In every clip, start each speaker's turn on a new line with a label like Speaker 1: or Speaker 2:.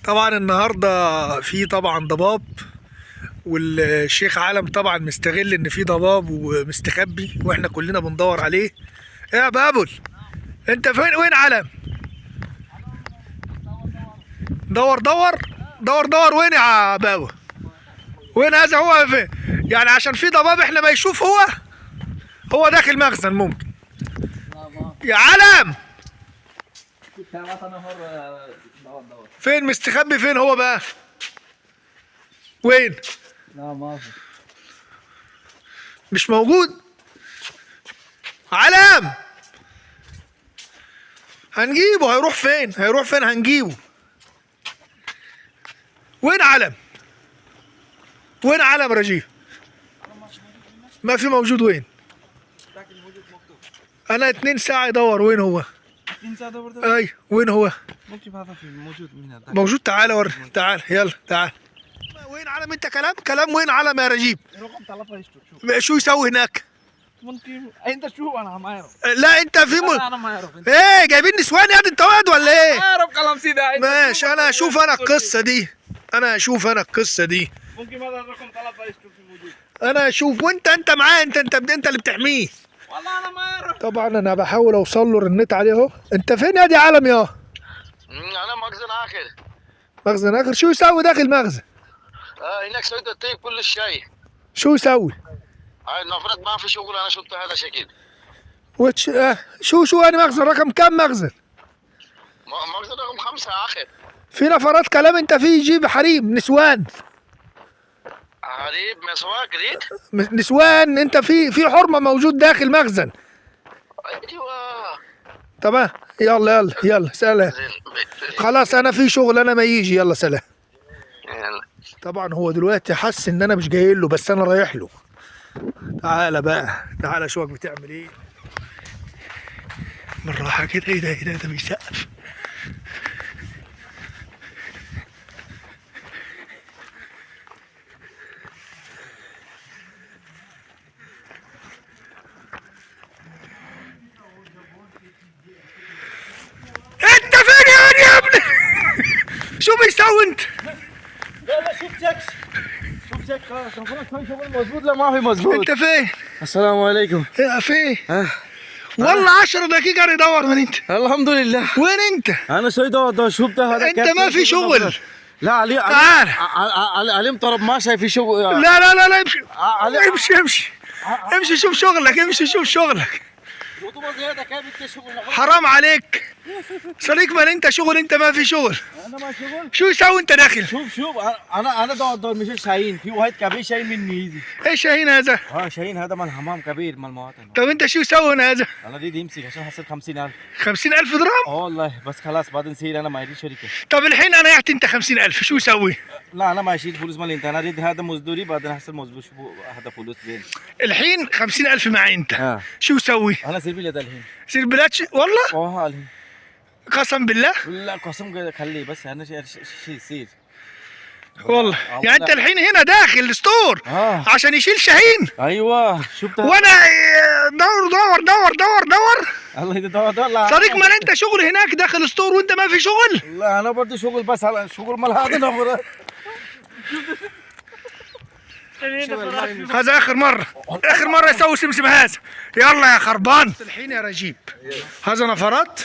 Speaker 1: طبعا النهارده في طبعا ضباب، والشيخ عالم طبعا مستغل ان في ضباب ومستخبي، واحنا كلنا بندور عليه. ايه يا بابل، انت فين؟ وين علم؟ دور دور دور دور، وين يا بابل؟ وين هذا؟ هو فين؟ يعني عشان في ضباب احنا ما يشوف، هو داخل مخزن ممكن. يا علم فين مستخبي؟ فين هو بقى؟ وين؟
Speaker 2: لا ما في،
Speaker 1: مش موجود. علم هنجيبه، هيروح فين؟ هيروح فين؟ هنجيبه. وين علم؟ وين علم رجيب؟ ما في موجود. وين؟ انا 2 ساعة يدور. وين هو؟
Speaker 2: 2 ساعة دور.
Speaker 1: اي وين هو؟
Speaker 2: ممكن هذا في موجود من هنا.
Speaker 1: موجود. تعال ور، تعال يلا تعال. وين علم؟ انت كلام كلام. وين علم يا رجيب؟
Speaker 2: رقم 3 شوف
Speaker 1: شو يسوي هناك؟
Speaker 2: ممكن انت شو؟ انا ما اعرف.
Speaker 1: لا انت في
Speaker 2: انا ما اعرف. انت
Speaker 1: ايه جايبين نسوان يا انت واد ولا ايه؟
Speaker 2: ما اعرف كلام سيدا.
Speaker 1: ماشي، انا اشوف انا القصة دي، انا اشوف انا القصة دي.
Speaker 2: ممكن هذا الرقم 3 شوف موجود.
Speaker 1: انا اشوف، وانت انت معاه، انت اللي بتحميه.
Speaker 2: والله انا ما اعرف.
Speaker 1: طبعا انا بحاول اوصل له، رنيت عليه اهو. انت فين يا دي عالم يا
Speaker 3: انا مخزن اخر.
Speaker 1: مخزن اخر؟ شو يسوي داخل مخزن؟
Speaker 3: هناك سويت الطيب كل شيء.
Speaker 1: شو يسوي؟
Speaker 3: المفروض ما في شغل، انا شفت هذا شكل.
Speaker 1: وتش... شو انا مخزن رقم كم مخزن؟
Speaker 3: مخزن رقم 5 اخر.
Speaker 1: في نفرات كلام انت فيه يجيب حريم نسوان.
Speaker 3: غريب مسواك ريد؟
Speaker 1: نسوان، انت في حرمه موجود داخل مخزن.
Speaker 3: ايوه
Speaker 1: تمام، يلا يلا يلا سلام. خلاص انا في شغل، انا ما يجي، يلا سلام.
Speaker 3: يلا.
Speaker 1: طبعا هو دلوقتي حس ان انا مش جاي له، بس انا رايح له. تعالى بقى، تعالى اشوفك بتعمل ايه. بالراحة كده. ايه ده؟ ايه ده؟ ده بيسقف. انت فين يا يا ابني؟ شو بيسوي انت؟
Speaker 2: لا لا شوف شيك، شوف شيك. شغل مظبوط؟ لا ما في مظبوط.
Speaker 1: انت فين؟
Speaker 2: السلام عليكم.
Speaker 1: يا فين؟ والله 10 دقيقة انا ادور من انت.
Speaker 2: الحمد لله.
Speaker 1: وين انت؟
Speaker 2: انا سويت دور شفت هذا.
Speaker 1: انت ما في شغل.
Speaker 2: لا علي،
Speaker 1: تعال.
Speaker 2: علي مطرب ما شايف في شغل.
Speaker 1: لا لا لا لا، امشي
Speaker 2: علي-
Speaker 1: امشي امشي امشي، شوف شغلك، امشي شوف شغلك.
Speaker 2: رطوبة زيادة كيف انت شغل؟
Speaker 1: حرام عليك صديق، ما انت شغل، انت ما في شغل.
Speaker 2: انا ما شغل.
Speaker 1: شو يسوي انت داخل؟
Speaker 2: شوف شوف، انا دور دور مش شاهين، في واحد كبير شاهين مني يجي.
Speaker 1: ايش شاهين هذا؟
Speaker 2: اه شاهين هذا مال حمام كبير مال مواطن.
Speaker 1: طب انت شو يسوي هنا هذا؟
Speaker 2: انا اريد يمسك عشان حصل 50000.
Speaker 1: 50000 درهم؟
Speaker 2: اه والله بس خلاص بعدين سير انا ما اريد شركة.
Speaker 1: طب الحين انا يعطي انت 50000 شو يسوي؟
Speaker 2: لا انا ما اشيل فلوس مال انت، انا اريد هذا مزدوري بعدين احصل مزبوط. شوف هذا فلوس زين.
Speaker 1: الحين 50000 معي انت. شو يسوي؟
Speaker 2: انا سير بلاد الحين.
Speaker 1: سير بلاد والله؟
Speaker 2: اه الحين.
Speaker 1: قسم بالله؟
Speaker 2: لا قسم خليه بس انا شيء يصير.
Speaker 1: والله يعني انت الحين هنا داخل store عشان يشيل شاهين.
Speaker 2: ايوه شفت.
Speaker 1: وانا دور دور دور دور دور.
Speaker 2: الله يدور دور. لا
Speaker 1: صديق ما انت شغل هناك داخل store وانت ما في شغل.
Speaker 2: لا انا برضه شغل، بس على شغل مال هذا نفر.
Speaker 1: هذا اخر مرة، اخر مرة يسوي سمسم هذا. يلا يا خربان. الحين يا رجيب هذا نفرات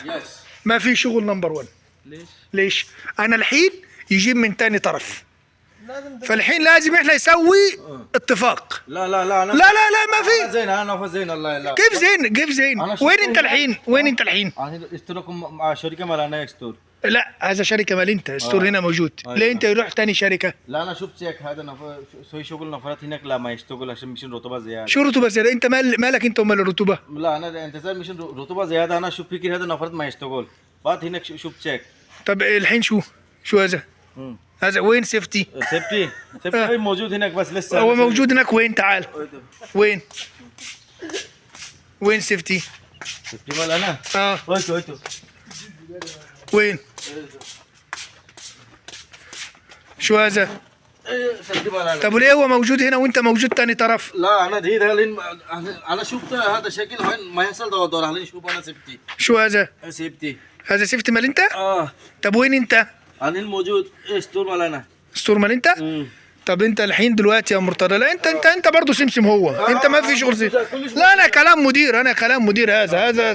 Speaker 1: ما في شغل number 1.
Speaker 2: ليش؟
Speaker 1: ليش؟ انا الحين يجيب من تاني طرف، فالحين لازم احنا نسوي اتفاق.
Speaker 2: لا لا لا انا
Speaker 1: لا لا لا ما في.
Speaker 2: زين، انا نفر زين الله. لا
Speaker 1: كيف زين؟ كيف زين؟ وين انت الحين؟ وين انت الحين؟
Speaker 2: انا اشتركوا مع شركة مال store.
Speaker 1: لا هذا شركة مال انت، store هنا موجود. ليه انت يروح تاني شركة؟
Speaker 2: لا انا شفت check هذا نفر سوي شغل نفرات هناك. لا ما يشتغل عشان مشان رطوبة زيادة.
Speaker 1: شو رطوبة زيادة؟ انت مالك انت ومال الرطوبة؟
Speaker 2: لا انا انتظر مشان رطوبة زيادة. انا شوف فكر هذا نفرات ما يشتغل بعد هناك. شوف check.
Speaker 1: طب الحين شو هذا؟ هذا وين safety؟
Speaker 2: safety safety موجود هناك بس لسه
Speaker 1: هو موجود هناك. وين؟ تعال. وين؟ وين safety؟
Speaker 2: safety مال انا؟ ويتو
Speaker 1: وين؟ شو هذا؟ طب وليه هو موجود هنا وانت موجود تاني طرف؟
Speaker 2: لا انا دي هلين انا شفت هذا شكل وين ما يحصل دور دور. هلين شوف انا safety.
Speaker 1: شو هذا؟
Speaker 2: safety
Speaker 1: هذا safety مال انت؟ طب وين انت؟
Speaker 2: انا الموجود store مالنا.
Speaker 1: store مال انت؟ طب انت الحين دلوقتي يا مرتضى، لا انت انت انت برضه سمسم، هو انت ما في شغل سمسم. لا انا كلام مدير، انا كلام مدير. هذا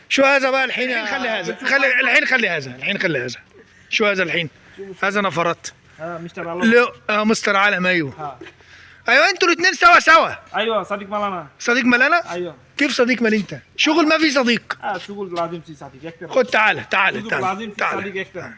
Speaker 1: شو هذا بقى الحين؟ خلي هذا، خلي الحين، خلي هذا الحين، خلي هذا. شو هذا الحين؟ هذا نفرات.
Speaker 4: مستر عالم.
Speaker 1: لا مستر عالم. ايوه ايوه، انتوا الاثنين سوا سوا.
Speaker 4: ايوه صديق مالانا.
Speaker 1: صديق مالانا؟
Speaker 4: ايوه.
Speaker 1: كيف صديق مال انت؟ شغل ما في صديق.
Speaker 4: شغل لازم في صديق اكثر.
Speaker 1: خد تعالى تعالى
Speaker 4: شغل
Speaker 1: تعالى
Speaker 4: لازم في
Speaker 1: تعالى.
Speaker 4: صديق اكثر.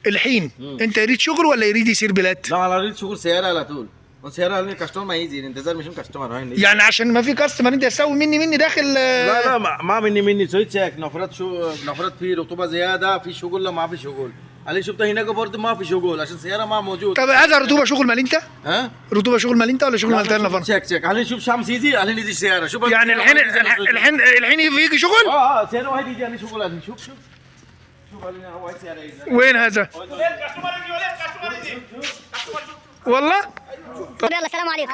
Speaker 1: الحين انت يريد شغل ولا يريد يصير بلاد؟
Speaker 2: لا انا اريد شغل سيارة على طول. والسيارة اللي customer ما يجي، انتظار مش customer هاي.
Speaker 1: يعني عشان ما في customer انت تسوي مني داخل.
Speaker 2: لا لا ما مني سويت check نفرت، شو نفرت، في رطوبة زيادة في شغل. لا ما في شغل. اللي شفته هناك برضه ما في شغل عشان سيارة ما موجود.
Speaker 1: طب هذا رطوبة شغل مال انت؟
Speaker 2: ها؟
Speaker 1: رطوبة شغل مال انت ولا شغل مال تاني نفر؟
Speaker 2: check check علي شوف شمس يجي، علي يجي سيارة شوف.
Speaker 1: يعني الحين الحين الحين يجي شغل؟
Speaker 2: سيارة واحد يجي علي شغل. علي شوف شوف شوف علي واحد سيارة يجي.
Speaker 1: وين هذا؟ والله
Speaker 5: يلا السلام عليكم.